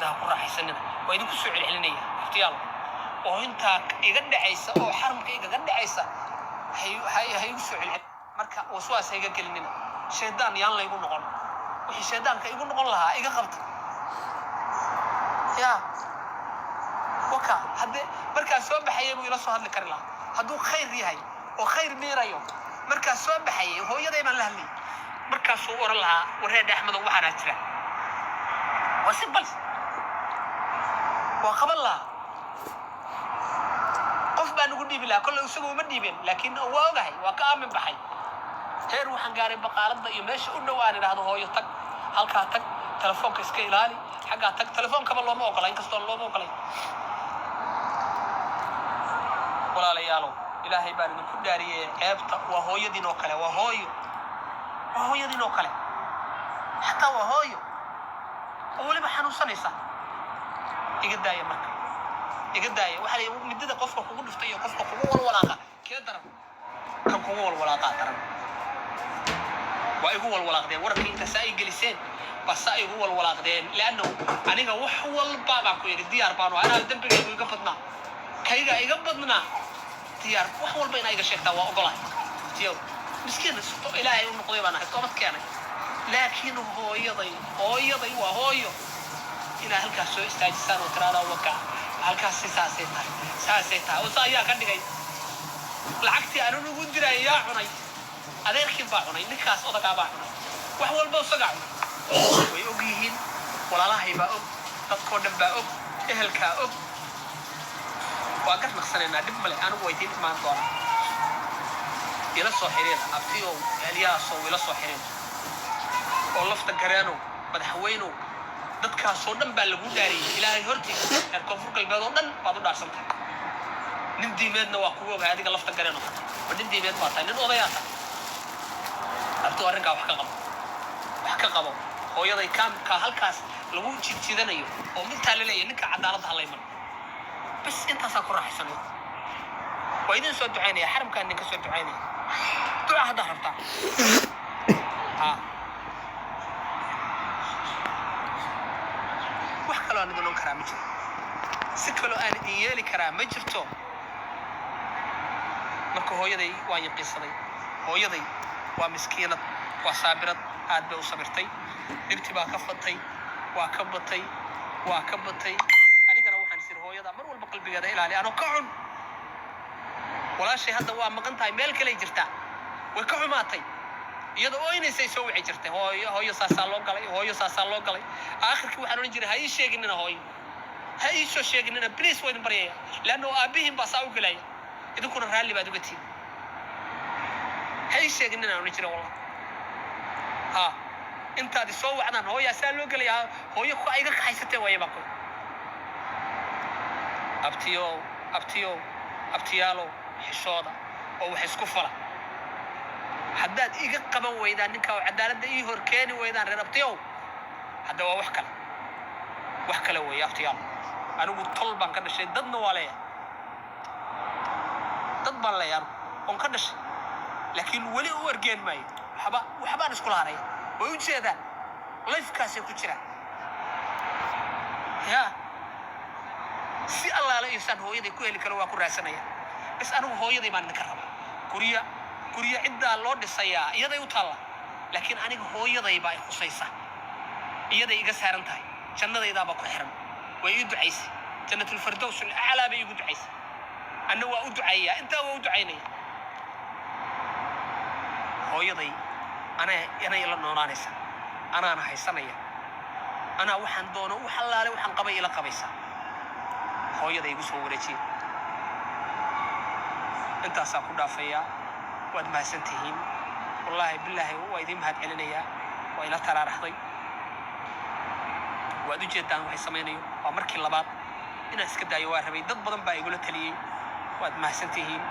Ha ku raaxaysanina. Waa idinku soo celcelinaya, abtiyaal, oo intaa iga dhacaysa oo xaramka igaga dhacaysa ha igu soo celcelin. Marka waswaas ha iga gelinina. Shaydaan yaan laygu noqon. Wixii shaydaanka igu noqon lahaa iga qabta. Ya waka hadde markaa soo baxayay buu ila soo hadli kari lahaa hadduu khayr yahay oo khayr miirayo. Markaa soo baxayay hooyaday baan la hadlayay, markaasuu oran lahaa, "Wareedha Axmedow, waxaanaa jira." Waa simple, waa qaban lahaa, qof baan ugu dhiibi lahaa. Kolley isagu uma dhiibeen, laakiin waa ogahay, waa ka aamin baxay. Heer waxaan gaaray baqaaladda iyo meesha u dhow aan idhaahdo, "Hooyo, tag halkaa, tag, telefoonka iska ilaali, xaggaa tag." Telefoonkaba looma ogola, inkastoo looma ogolay. Walaalayaalow, Ilaahay baan idinku dhaariyey, ceebta waa hooyadiin oo kale, waa hooyo, waa hooyadiin oo kale, xataa waa hooyo oo weliba xanuunsanaysa. Iga daaya marka, iga daaya. Waxaa la midada qofka kugu dhuftay iyo qofka kugu walwalaaqa, kee daran? Kan kugu walwalaaqaa daran. Waa igu walwalaaqdeen. Wararka inta saa ay geliseen baa saa igu walwalaaqdeen, leanno aniga wax walba baan ku yidhi diyaar baanu ahay. Anaa dembigaygu iga badnaa, kayga iga badnaa, diyaar. Wax walba inaa iga sheegtaa waa ogolahay. Tiyow miskiin Ilaahay u noqday baan ahay, toobad keenay, laakiin hooyaday, hooyaday waa hooyo. Inaa halkaas soo istaajisaan oo tiraahdaa, "Waka halkaasi saasay tahay, saasay tahay," oo saa ayaa ka dhigay. Lacagtii aanan ugu diray yaa cunay? Adeerkiin baa cunay, ninkaas odagaa baa cunay, wax walba isagaa cunay. Way og yihiin, walaalahay baa og, dadkoo dhan baa og, ehelkaa og. Waa gar naqsanaynaa, dhib male. Anigu waa idiin imaan doonaa. Ila soo xiriira, abtiyow Eliyaasow, ila soo xiriir oo Lafta Gareenow, madaxweynow, dadkaasoo dhan baa lagu dhaariyey Ilaahay hortiisa. Reer Koonfur Galbeed oo dhan baad u dhaarsantahay. Nin diimeedna waa kugu ogahay adiga, Lafta Gareeno. Ma nin diimeed baa tahay, nin odayaa tahay. Abtiyo, arrinkaa wax ka qabo, wax ka qabo. Hooyaday kaamka halkaas lagu jidjidanayo oo mintaa la leeyahay, ninka cadaaladda halayman. Bas, intaasaa ku raaxaysanayo. Waa idin soo ducaynaya, xaramkaan idinka soo ducaynaya. Duca haddaa rabtaa ha. Wax kaloo aan idin oran karaa ma jiro, si kaloo aan idin yeeli karaa ma jirto. Marka hooyaday waan yaqiinsaday. Hooyaday waa miskiinad, waa saabirad, aad bay u sabirtay. Dhibti baa ka fatay, waa ka batay, waa ka batay. Anigana waxaan isiri, hooyada mar walba qalbigeeda ilaali anoo ka xun. Walaashay hadda waa maqan tahay, meel kaley jirtaa, way ka xumaatay. Iyada ooynaysay soo wici jirtay, "Hooyo, hooyo, saasaa loo galay, hooyo, saasaa loo galay." Aakhirkii waxaan odhan jiray, "Ha ii sheeginina, hooyo, ha ii soo sheeginina, please, waa idin baryaya, leanno aabbihiin baa saa u gelaya, idinkuna raalli baad uga tihin. Ha ii sheeginina," aan odhan jiray. Wallah ha intaad isoo wacdaan, "Hooyaa saa loo gelaya, hooyo," ku iga kaxaysatee waaya baan ku. Abtiyow, abtiyow, abtiyaalow, xishooda oo wax isku fala. Haddaad iga qaban weydaan ninka oo cadaaladda ii hor keeni weydaan, reer abtiyow, hadda waa wax kale, wax kale weeye. Abtiyaal, anigu tol baan ka dhashay, dadna waa leeyahay, dad baan leeyahay anigu oon ka dhashay, laakiin weli u ergeen maayo. Waxba waxbaan iskula haraya. Way u jeedaan, lifekaasay ku jiraan. Ya si allaale insaan hooyaday ku heli karo waa ku raadsanaya. Bas, anigu hooyaday baan idinka rabaa. Gurya, guryo ciddaa loo dhisayaa iyaday u taalla, laakiin aniga hooyaday baa i khusaysa, iyaday iga saaran tahay, jannadaydaabaa ku xiran. Way ii ducaysay, Jannatulfardows alaclaa bay iigu ducaysay, anna waa u ducayaa, intaa waa u ducaynaya. Hooyaday anaa anay ila noolaanaysa, anaana haysanaya, anaa waxaan doono, wax allaale waxaan qabay ila qabaysaa. Hooyaday igu soo wareejiya. Intaasaa ku dhaafayaa. Waad mahadsan tihiin, wallaahi bilaahi, waa idiin mahad celinayaa. Waa ila taraaraxday, waad u jeedaan waxay samaynayo. Waa markii labaad. Inaan iska daayo waa rabay, dad badan baa igula taliyey. Waad mahadsan tihiin,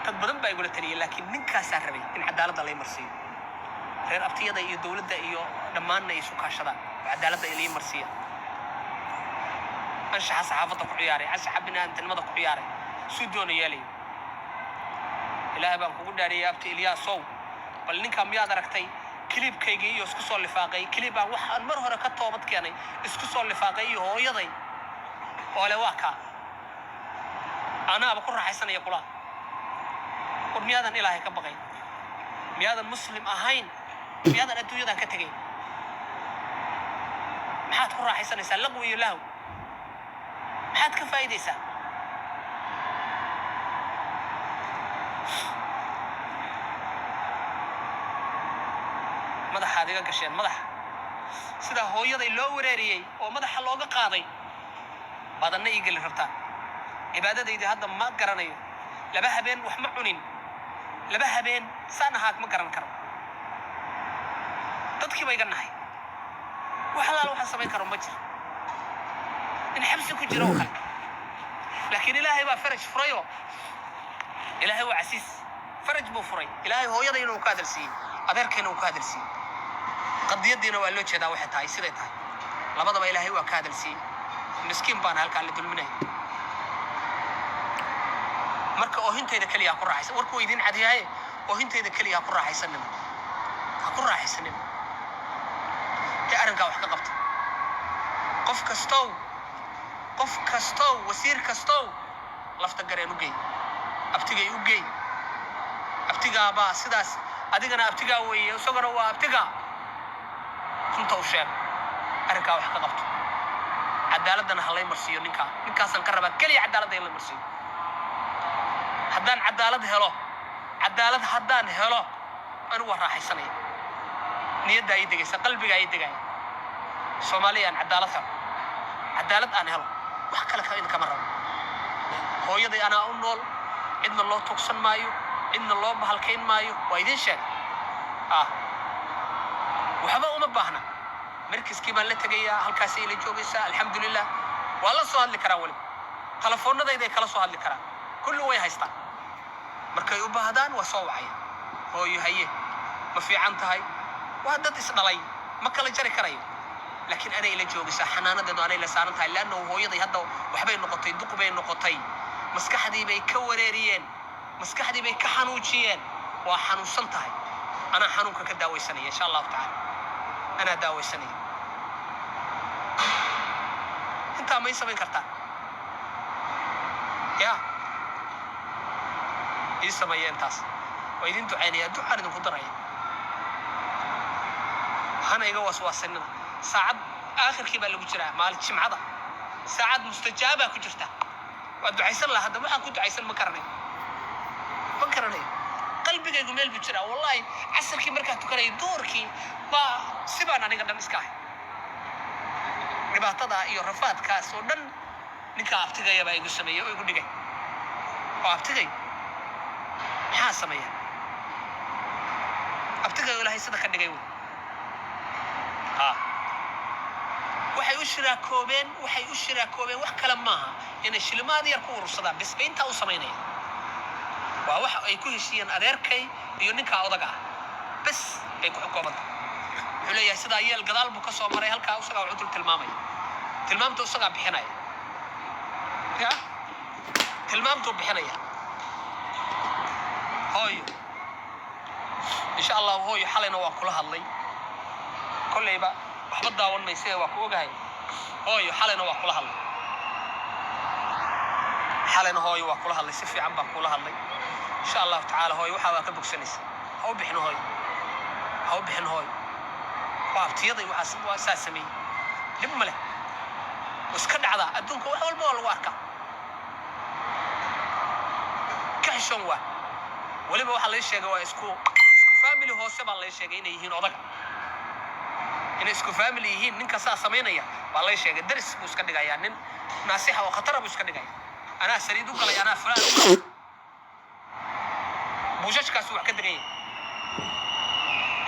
dad badan baa igula taliyey, laakiin ninkaasaa rabay in cadaaladda lay marsiiyo. Reer abtiyada iyo dowladda iyo dhammaanna ay isu kaashadaan oo cadaaladda ilii marsiiya. Anshaxa saxaafadda ku ciyaaray, anshaxa bini'aadantinimada ku ciyaaray, suu doona yeelayo. Ilaahay baan kugu dhaariyay, abti Ilyaasow, bal ninkaa miyaad aragtay? Clip-kaygii iyo isku soo lifaaqay, clip aan waxaan mar hore ka toobad keenay isku soo lifaaqay iyo hooyaday oo le waa kaa anaaba ku raaxaysanaya kulaha. War miyaadan Ilaahay ka baqay? Miyaadan Muslim ahayn? Miyaadan adduunyadan ka tegayn? Maxaad ku raaxaysanaysaa laqwi iyo lahw? Maxaad ka faa'iidaysaa? Madaxaad iga gasheen madaxa. Sida hooyaday loo wareeriyey oo madaxa looga qaaday baad anna ii geli rabtaan. Cibaadadaydii hadda ma garanayo. 2 habeen wax ma cunin, 2 habeen saan ahaag ma garan karo. Dadkii ba iga nahay. Wax allaala waxaan samayn karo ma jiro, in xabsi ku jiro oo kale. Laakiin Ilaahay baa faraj furayoo, Ilaahay waa casiis, faraj buu furay. Ilaahay hooyadayna uu ka hadalsiiyey, adeerkayna uu ka hadalsiiyey, qadiyadiina waa loo jeedaa waxay tahay, siday tahay. Labadaba Ilaahay waa ka hadalsiiyey. Miskiin baana halkaa la dulminaya. Marka oohintayda keliya ha ku raaxaysan. Warku waa idiin cadyahay. Oohintayda keliya ha ku raaxaysanina, ha ku raaxaysanina ee arrinkaa wax ka qabta. Qof kastow, qof kastow, wasiir kastow, lafta gareen u geey, abtigay u geey. Abtigaabaa sidaas, adigana abtigaa weeye, isaguna waa abtigaa. Runta u sheeg, arrinkaa wax ka qabto, cadaaladana ha lay marsiiyo ninkaa. Ninkaasaan ka rabaa keliya cadaaladda in la marsiiyo. Haddaan cadaalad helo, cadaalad haddaan helo, anigu waa raaxaysanaya, niyaddaa ii degaysa, qalbigaa ii degaya. Soomaaliya aan cadaalad helo, cadaalad aan helo, wax kale ka idinkama rabo. Hooyaday anaa u nool, cidna loo tuugsan maayo, cidna loo bahalkayn maayo. Waa idiin sheeg ah, waxba uma baahna. Markiskii baan la tegayaa, halkaasay ila joogaysaa, alxamdulilah. Waa la soo hadli karaa, weliba telefoonadayday kala soo hadli karaan, kulli way haystaan. Markay u baahdaan waa soo wacaya. Hooyo haye, ma fiican tahay? Waa dad isdhalay, ma kala jari karayo. Laakiin anay ila joogaysaa, xanaanadeedu anay la saaran tahay, leannahu hooyaday hadda waxbay noqotay, duq bay noqotay, maskaxdii bay ka wareeriyeen, maskaxdii bay ka xanuujiyeen, waa xanuunsan tahay. Anaa xanuunka ka daawaysanaya, insha Allahu tacaala, anaa daawaysanaya. Intaa may samayn kartaa? Ya ii sameeya intaas, waa idin ducaynaya, ducaan idinku daraya. Hana iga waswaasinina. Saacad aakhirkii baa lagu jiraa, maalin jimcada, saacad mustajaabaa ku jirta. Waa ducaysan lahaa hadda, waxaan ku ducaysan ma garanayo, ma garanayo. Qalbigaygu meel buu jiraa. Wallahi casarkii markaan tukanayay, duurkii baa sibaan aniga dhan iska ahay. Dhibaatada iyo rafaadkaas oo dhan ninka abtigaya baa igu sameeyey oo igu dhigay. Oo abtigay maxaa sameeya? Abtigayo Ilaahay sida ka dhigay wey. Ha, waxay u shiraakoobeen, waxay u shiraakoobeen wax kale maaha, inay shilimaad yar ku urursadaan bes bay intaa u samaynaya. Waa wax ay ku heshiiyeen adeerkay iyo ninkaa odaga ah bes bay ku koobanta. Wuxuu leeyahay sidaa yeel, gadaal buu ka soo maray halkaa, isagaa wuxuu dul tilmaamaya, tilmaamta isagaa bixinaya, ya tilmaamtuu bixinaya. Hooyo, insha Allahu, hooyo xalayna waa kula hadlay, kolleyba waxba daawan mayse, waa ku ogahay. Hooyo xalayna waa kula hadlay, xalayna hooyo waa kula hadlay, si fiican baan kula hadlay. Insha Allahu tacaala hooyo waxaa waa ka bogsanaysa. Ha u bixin hooyo, ha u bixin hooyo. Waa abtiyaday, waxaas waa saa sameeyey, dhib ma leh, waa iska dhacdaa adduunka, wax walba waa lagu arkaa. Ka xishoon waa. Weliba waxaa lay sheegay waa isku family hoose baa lay sheegay inay yihiin odaga, inay isku family yihiin ninka saa samaynaya baa lay sheegay. Daris buu iska dhigayaa, nin naasixa oo khatara buu iska dhigaya. Anaa saliid u galay, anaa fulaan u galay, buushashkaasu wax ka deganya.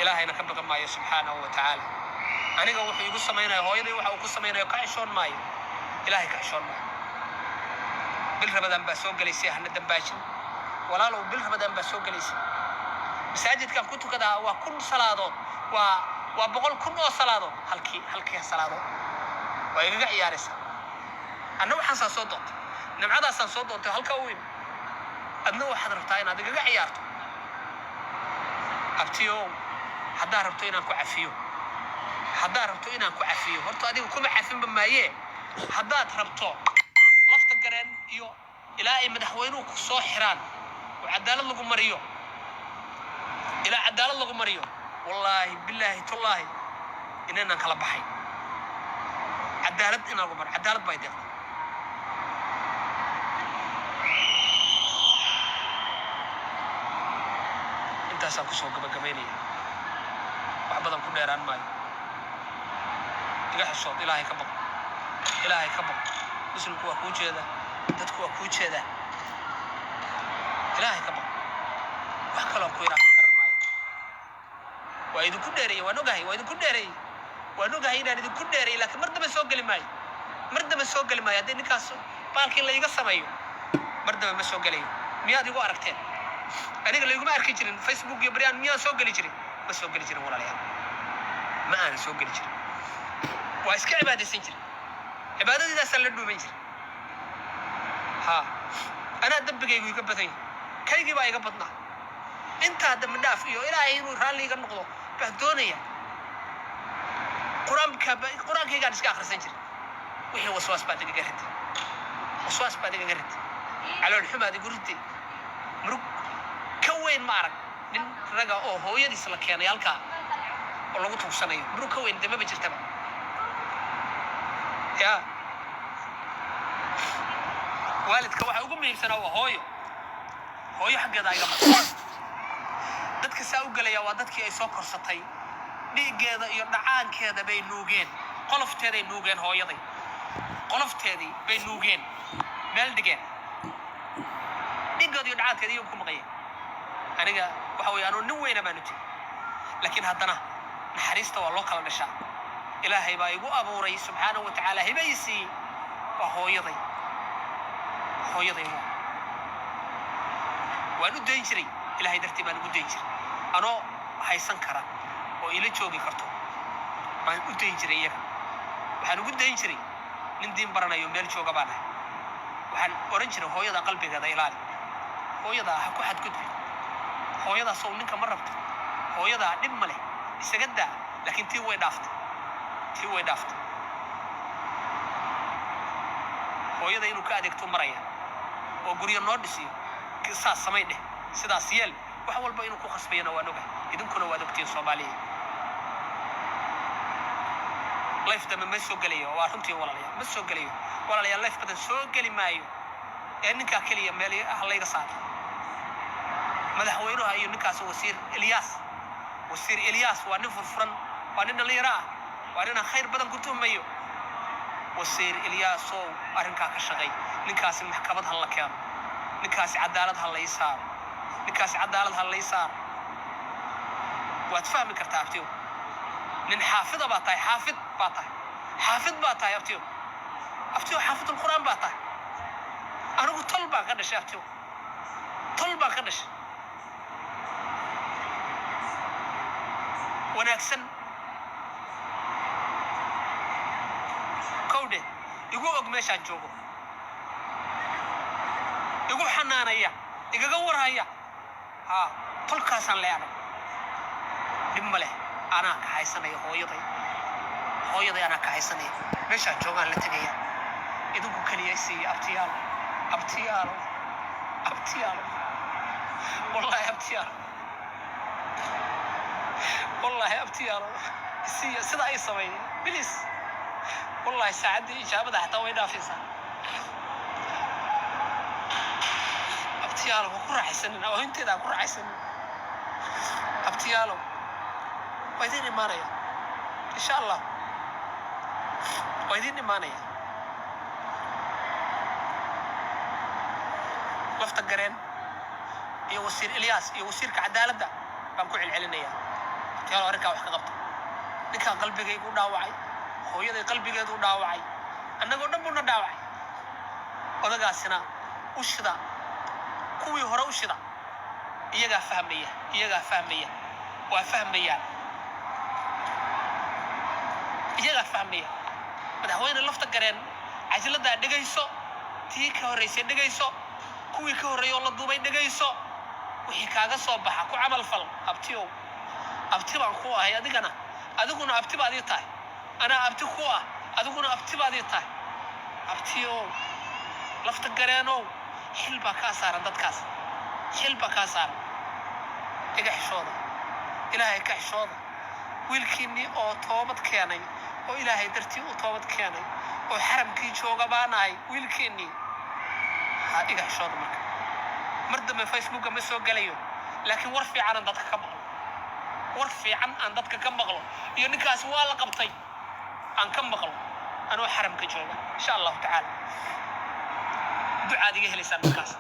Ilaahayna ka baqan maayo subxaanahu wa tacaala. Aniga wuxuu igu samaynaya, hooyaday waxa uu ku samaynayo, ka xishoon maayo, Ilaahay ka xishoon maayo. Bil Rabadaan baa soo gelaysay, hana dambaajin walaalow. Bil Rabadaan baa soo gelaysay, masaajidkan ku tukadaa waa 1000 salaadood, waa 100,000 oo salaadood. Halkii salaadood waa igaga ciyaaraysa. Anna waxaan saa soo doontay, nimcadaasaan soo doontay halkaa u imi, adna waxaad rabtaa inaad igaga ciyaarto. Abtiyow, Haddaad rabto inaan ku cafiyo, haddaad rabto inaan ku cafiyo, horta adiga kuma cafinba maayee. Haddaad rabto Lafta Gareen iyo ilaa ay madaxweynuhu ku soo xiraan oo cadaalad lagu mariyo, ilaa cadaalad lagu mariyo, wallaahi, bilaahi, tullaahi inaynaan kala baxay. Cadaalad inaan lagu mariyo, cadaalad bay deeqda. Intaasaan kusoo gabagabaynaya, wax badan ku dheeraan maayo. Iga xishood, Ilaahay ka baq, Ilaahay ka baq. Muslimku waa kuu jeedaa, dadku waa kuu jeedaa. Ilaahay ka baq. Wax kaloo ku yidhaahdo garan maayo. Waa idinku dheereeyey, waan ogahay. Waa idinku dheereeyey, waan ogahay inaan idinku dheereeyey, laakiin mar dambe soo geli maayo, mar dambe soo geli maayo. Haddii ninkaas baalkii la iga sameeyo, mar dambe ma soo gelayo. Miyaad igu aragteen? Aniga layguma arki jirin Facebook iyo baryaan. Miyaan soo geli jirin? Ma soo geli jirin, walaalayaal, ma aanan soo geli jirin. Waa iska cibaadaysan jirin, cibaadadiidaasaan la dhuuman jirin. Ha, anaa dembigaygu iga badan yahay, kaygii baa iga badnaa. Intaa dambi dhaaf iyo Ilaahay inuu raalli iga noqdo baan doonaya. Qur-aanka, qur-aankaygaan iska akhrisan jirin. Wixii waswaas baad igaga riday, waswaas baad igaga riday, calool xumaad igu riday, murug ka weyn ma arag. Nin raga oo hooyadiis la keenay halkaa oo lagu tuugsanayo, murug ka weyn dee maba jirtaba. Ya waalidka waxa ugu muhiimsanaa waa hooyo. Hooyo xaggeeda iga mar. Dadka saa u gelaya waa dadkii ay soo korsatay. Dhiiggeeda iyo dhacaankeeda bay nuugeen, qolofteeday nuugeen. Hooyaday qolofteedii bay nuugeen, meel dhigeen. Dhiiggeeda iyo dhacaankeeda iyagu ku maqayeen. Aniga waxa weeye anuu nin weyna baan u tegey, laakiin haddana naxariista waa loo kala dhashaa. Ilaahay baa igu abuuray subxaanahu wa tacaala, hibaysii siiyey. Waa hooyaday, hooyaday waa. Waan u dayn jiray, Ilaahay dartii baan ugu dayn jiray. Anoo haysan kara oo ila joogi karto baan u dayn jiray iyaga. Waxaan ugu dayn jiray nin diin baranayo meel jooga baan ahay. Waxaan oran jiray, hooyada qalbigeeda ilaali, hooyadaa ha ku xadgudbin, hooyadaas oo ninka ma rabto, hooyadaa dhib ma leh, isaga daa. Laakiin tii way dhaaftay, tii way dhaaftay. Hooyada inuu ka adeegto maraya oo guryo noo dhisiyo, saas samay dheh, sidaas yeel, wax walba inuu ku khasbayana waan ogahay. Idinkuna waad ogtihiin, Soomaaliya. Live dambe ma soo gelayo, waa runtii, walaalayaal, ma soo gelayo. Walaalayaal, live badan soo geli maayo ee ninkaa keliya meel ah layga saaro, madaxweynaha iyo ninkaas wasiir Elyaas. Wasiir Elyaas waa nin furfuran, waa nin dhallinyaro ah, waa nin aan khayr badan ku tuhmayo. Wasiir Ilyaasow, arrinkaa ka shaqay. Ninkaasi maxkamad ha la keeno, ninkaasi cadaalad ha lay saaro, ninkaasi cadaalad ha lay saaro. Waad fahmi kartaa, abtiyo, nin xaafida baa tahay, xaafid baa tahay, xaafid baa tahay, abtiyo, abtiyo, xaafidulqur'aan baa tahay. Anigu tol baan ka dhashay, abtiyo, tol baan ka dhashay wanaagsan. Kowdhe, igu og meeshaan joogo, igu xanaanaya, igaga warhaya. Haa, tolkaasaan leeanay, dhib ma leh. Anaa ka haysanaya hooyaday, hooyaday anaa ka haysanaya. Meeshaan joogaan la tegaya. Idinku keliya isiiya, abtiyaalo, abtiyaalo, abtiyaalo, wallaahi abtiyaalo, wallaahi abtiyaalo, isiiya sida ay sameeyeen, bilis. Wallaahi saacaddii ijaabada xataa way dhaafaysaa. Abtiyaalo, waa ku raaxaysanin oohinteeda, aan ku raaxaysanin. Abtiyaalo, waa idin imaanaya insha Allah, waa idin imaanaya. Lafta Gareen iyo wasiir Ilyaas iyo wasiirka cadaaladda baan ku celcelinaya. Abtiyaalo, arrinkaa wax ka qabta. Ninkaan qalbigaygu dhaawacay, hooyaday qalbigeedu dhaawacay, annagoo dhan buuna dhaawacay. Odagaasina u shida, kuwii hore u shida. Iyagaa fahmaya, iyagaa fahmaya, waa fahmayaan, iyagaa fahmaya. Madaxweyne Lafta Gareen, cajiladaa dhegayso, tii ka horreysay dhegayso, kuwii ka horreeyay oo la duubay dhegayso. Wixii kaaga soo baxa ku camal fal, abtiyow. Abti baan ku ahay adigana, adiguna abti baad ii tahay. Anaa abti ku ah, adiguna abti baad ii tahay. Abtiyow, Lafta Gareenow, xil baa kaa saaran dadkaas, xil baa kaa saaran. Iga xishooda, Ilaahay ka xishooda. Wiilkiinnii oo toobad keenay oo Ilaahay dartii u toobad keenay oo xaramkii jooga baanahay, wiilkiinnii ha iga xishooda. Marka mar dambe Facebooka ma soo gelayo, laakiin war fiican aan dadka ka maqlo, war fiican aan dadka ka maqlo iyo ninkaasi waa la qabtay aan ka maqlo anoo xaramka jooga, insha Allahu tacaala, ducaad iga helaysaan. Markaas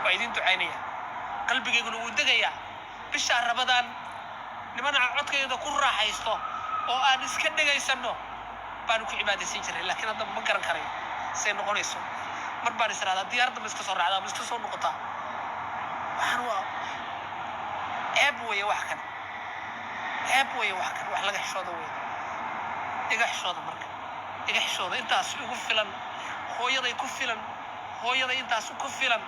waa idin ducaynaya, qalbigayguna wuu degayaa. Bishaa Rabadaan nimana codkayda ku raaxaysto oo aan iska dhegaysanno baanu ku cibaadaysan jiray, laakiin hadda ma garan karayo say noqonayso. Mar baan is irahdaa, diyaaradda ma iska soo raacdaa, ma iska soo noqotaa? Waxaan waa ceeb weeye, wax kan ceeb weeye, wax kan wax laga xishooda weeye. Iga xishooda marka, iga xishooda. Intaas igu filan, hooyaday ku filan, hooyaday intaas ku filan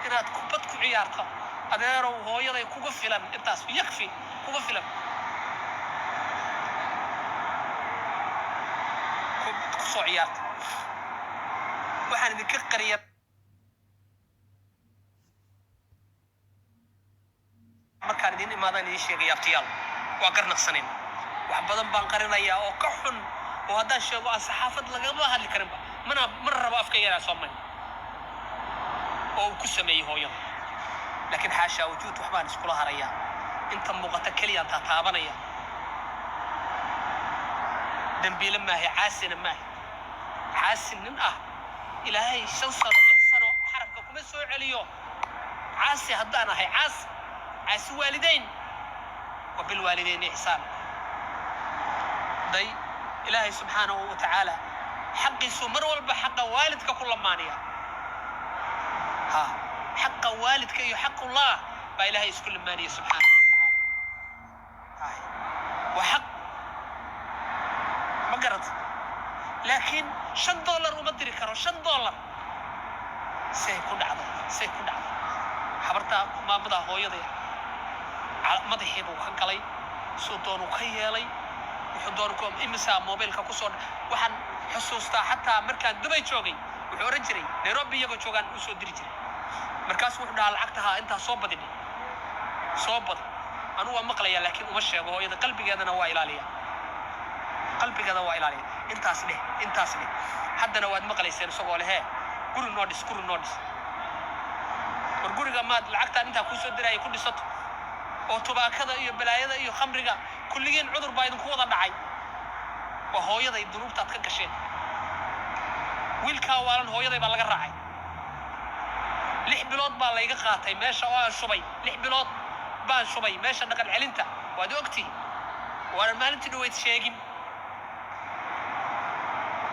inaad kubad ku ciyaarto. Adeerow, hooyaday kugu filan intaas, yakfi, kugu filan kubad kusoo ciyaarta. Waxaan idinka qariya markaan idin imaadaan idin sheegaya. Abtiyaal, waa garnaqsanayn. Wax badan baan qarinayaa oo ka xun oo haddaan sheego aan saxaafad lagama hadli karinba, mana mar rabo afka yaraa soo marin oo uu ku sameeyey hooyada. Laakiin xaashaa wujuud, waxbaan iskula harayaa. Inta muuqata keliyaan taataabanaya. Dembiile maahi, caasina maahi. Caasi nin ah Ilaahay 5 sano, 6 sano xaramka kuma soo celiyo. Caasi haddaan ahay, caasi, caasi waalideyn wa bilwaalideyni ixsaan day. Ilaahay subxaanahu wa tacaala xaqiisu mar walba xaqa waalidka ku lamaanaya. Ha, xaqa waalidka iyo xaqullah baa Ilaahay isku lamaanaya subxaanahu wa tacaala. Hay. Waa xaq, ma garata? Laakiin $5 uma diri karo, $5. Say ku dhacday? Say ku dhacday? Habartaa maamadaa hooyaday madaxii buu ka galay, suu doonuu ka yeelay, wuxuu doonu ku imisaa mobilka kusoo. Waxaan xusuustaa xataa markaan Dubay joogay, wuxuu oran jiray, Nairobi iyagoo joogaan uu soo diri jiray. Markaasuu wuxuu dhahaa, lacagta haa intaa soo badini, soo badi. Anu waa maqlayaa, laakiin uma sheego hooyada. Qalbigeedana waa ilaaliya, qalbigeeda waa ilaaliya. Intaas dheh, intaas dheh. Haddana waad maqlayseen isagoo leh, hee, guri noo dhis, guri noo dhis. War guriga maad lacagtaan intaa kuu soo diraya ku dhisato oo tubaakada iyo balaayada iyo khamriga kulligiin cudur baa idinku wada dhacay. Waa hooyaday dunuubtaad ka gasheen. Wiilkaa waalan hooyaday baa laga raacay. 6 bilood baa layga qaatay meesha oo aan shubay. 6 bilood baan shubay meesha dhaqan celinta, waad ogtihi, waanan maalintii dhaweyd sheegin.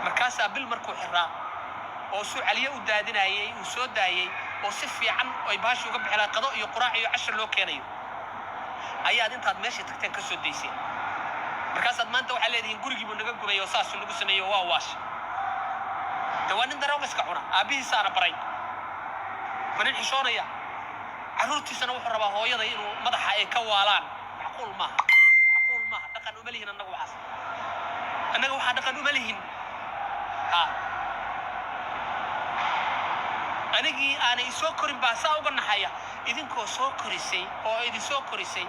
Markaasaa bil markuu xiraa oo suu caliye u daadinayay uu soo daayey oo si fiican ay bahashi uga bixi lahaa, qado iyo quraac iyo cashar loo keenayo, ayaad intaad meeshii tagteen ka soo dayseen. Markaasaad maanta waxaa leedihiin gurigii buu naga gubay oo saasuu nagu sameeyey oo waa waasha. De waa nin daroogiska cuna, aabbihiisaana baray. Ma nin xishoonaya? Carruurtiisana wuxuu rabaa hooyada inuu madaxa ay ka waalaan. Macquul maaha, macquul maaha. Dhaqan uma lihin annaga waxaas, annaga waxaa dhaqan uma lihin. Ha, anigii aanay isoo korin baa saa uga naxaya. Idinkoo soo korisay oo idin soo korisay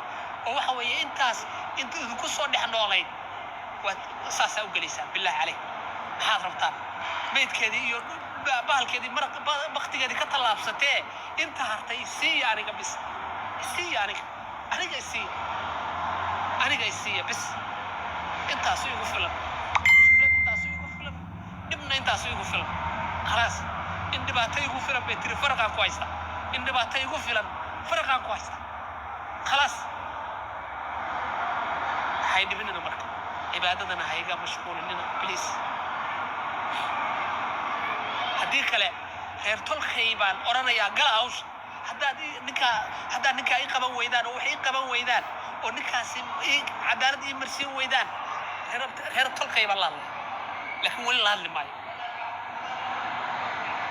oo waxa weeye intaas inta idinku soo dhex noolayd, waad saasaa u gelaysaan. Billahi caleyk, maxaad rabtaan? Maydkeedii iyo bahalkeedii maraq baktigeedii ka tallaabsatee, inta hartay isiiya aniga bis, isiiya aniga, aniga isiiya, aniga isiiya bis. Intaasu igu filan, mushkilad intaasu igu filan, dhibna intaasu igu filan. Khalaas, in dhibaato igu filan bay tiri, faraqaan ku haysta. In dhibaato igu filan faraqaan ku haysta, khalaas. Hay dhibinina marka, cibaadadana hayga mashquulinina, please. Haddii kale reer tolkay baan odhanayaa, gala hawsha. Haddaad ninkaa, haddaad ninkaa ii qaban weydaan oo wax ii qaban weydaan oo ninkaasi ii cadaalad ii marsiin weydaan, reer tolkay baan la hadlaya. Laakiin weli la hadli maayo.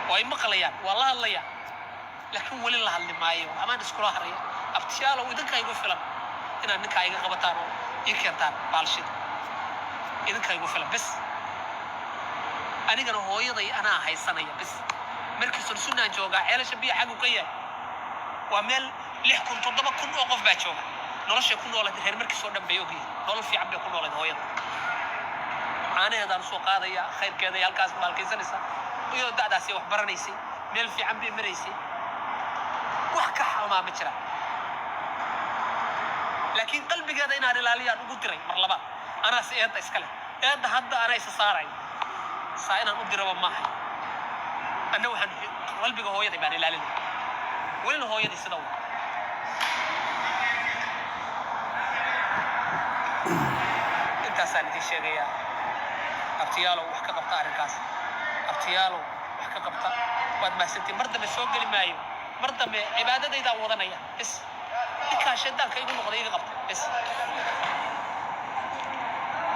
Waa ay maqlayaan, waa la hadlayaa, laakiin weli la hadli maayo. Amaan iskula haraya. Abtiyaalow, idinka igu filan. Inaad ninkaa iga qabataan oo ii keentaan baalshida idinkaa igu filan bes. Anigana hooyaday anaa haysanaya bes. Markiisun sunnaan joogaa, Ceelasha Biya xaggu ka yahay waa meel 6,000, 7,000 oo qof baa jooga. Noloshay ku noolayd reer markiis oo dhan bay ogyihiin. Nolol fiican bay ku noolayd hooyada. Caanaheedaan usoo qaadaya, khayrkeeda iyo halkaas maalkaysanaysa. Iyadoo da'daasi wax baranaysay, meel fiican bay maraysay, wax ka xumaa ma jiraan. Laakiin qalbigeeda inaan ilaaliyaan ugu diray mar labaad. Anaase eedda iska leh, eedda hadda anaa isa saaray. Saa inaan u diraba maahay. Anna waxaan qalbiga hooyaday baan ilaalinay, welina hooyadii sida wa. Intaasaan idiin sheegayaa. Abtiyaalow, wax ka qabta arrinkaas. Abtiyaalow, wax ka qabta. Waad mahadsantiin. Mar dambe soo geli maayo. Mar dambe cibaadadaydaan wadanaya bes. Ninkaa shaydaanka igu noqday iga qabta bes.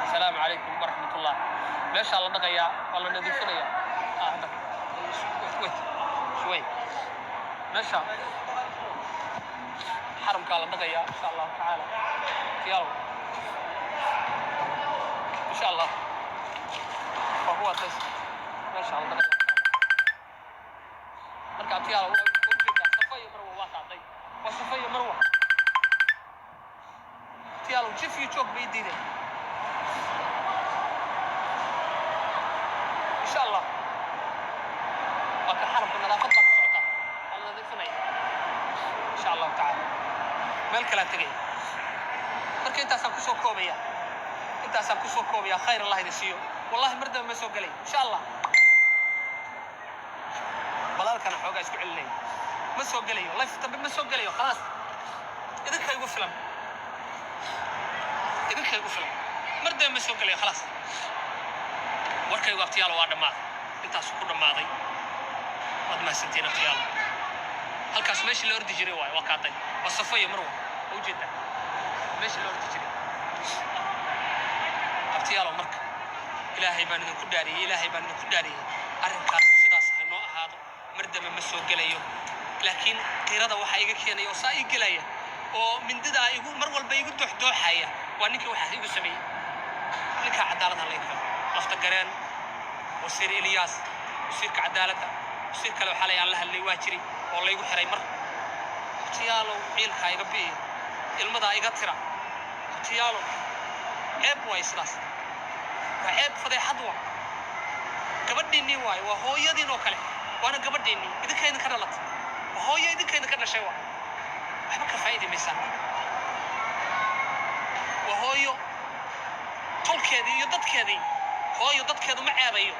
Asalaamu calaykum waraxmatullah. Meeshaa la dhaqayaa, waa la nadiifinayaa. Ah, hadda wait, shway. Meesha xaramkaa la dhaqayaa, insha Allahu tacaala. Abtiyaalow, insha Allah waa kuwa tas meesha la dhaqaya. Marka abtiyaalow, waa ujeedaa Safa iyo Marwa waa qaaday, waa Safa iyo Marwa. Abtiyaalow, jif iyo joog bay diideen. Insha Allah waa ka xaramka nadaafad baa ka socota, waa la nadiifinaya, insha Allahu tacaala. Meel kalaa tegaya. Marka intaasaan kusoo koobaya, intaasaan kusoo koobaya. Khayr Allah idin siiyo. Wallahi mar dambe ma soo gelay, insha Allah. Balaalkana xoogaa isku celinaya. Ma soo gelayo live dambe, ma soo gelayo, khalaas. Idinka igu filan, idinka igu filan. Mar dambe ma soo gelayo, khalaas. Warkaygu, abtiyaalo, waa dhammaaday, intaasu ku dhammaaday. Waad mahadsantiin, abtiyaalo. Halkaas meeshii la ordi jiray waayo, waa kaaday, waa Safo iyo Marwa, waa ujeedaa meeshii la ordi jiray. Abtiyaalo, marka Ilaahay baan idinku dhaariyey, Ilaahay baan idinku dhaariyey, arrinkaas sidaas ha noo ahaado. Mar dambe ma soo gelayo, laakiin qiirada waxaa iga keenaya oo saa ii gelaya oo mindidaa igu mar walba igu dooxdooxaya waa ninkii waxaas igu sameeyey. Ninkaa cadaalad ha laga helo. Lafta Gareen, wasiir Eliyaas, wasiirka cadaaladda, wasiir kale waxaa lay aan la hadlay waa jiri oo laygu xiray mar. Abtiyaalow, ciilkaa iga bi'i, ilmadaa iga tira. Abtiyaalow, ceeb waay sidaas, waa ceeb, fadeexad waa. Gabadhiinnii waayo, waa hooyadiin oo kale, waana gabadhiinnii, idinka idinka dhalatay, waa hooyo idinka idinka dhashay. Waa waxba ka faa'idi maysaan. Waa hooyo tolkeedii iyo dadkeedii. Hooyo dadkeedu ma ceebayo.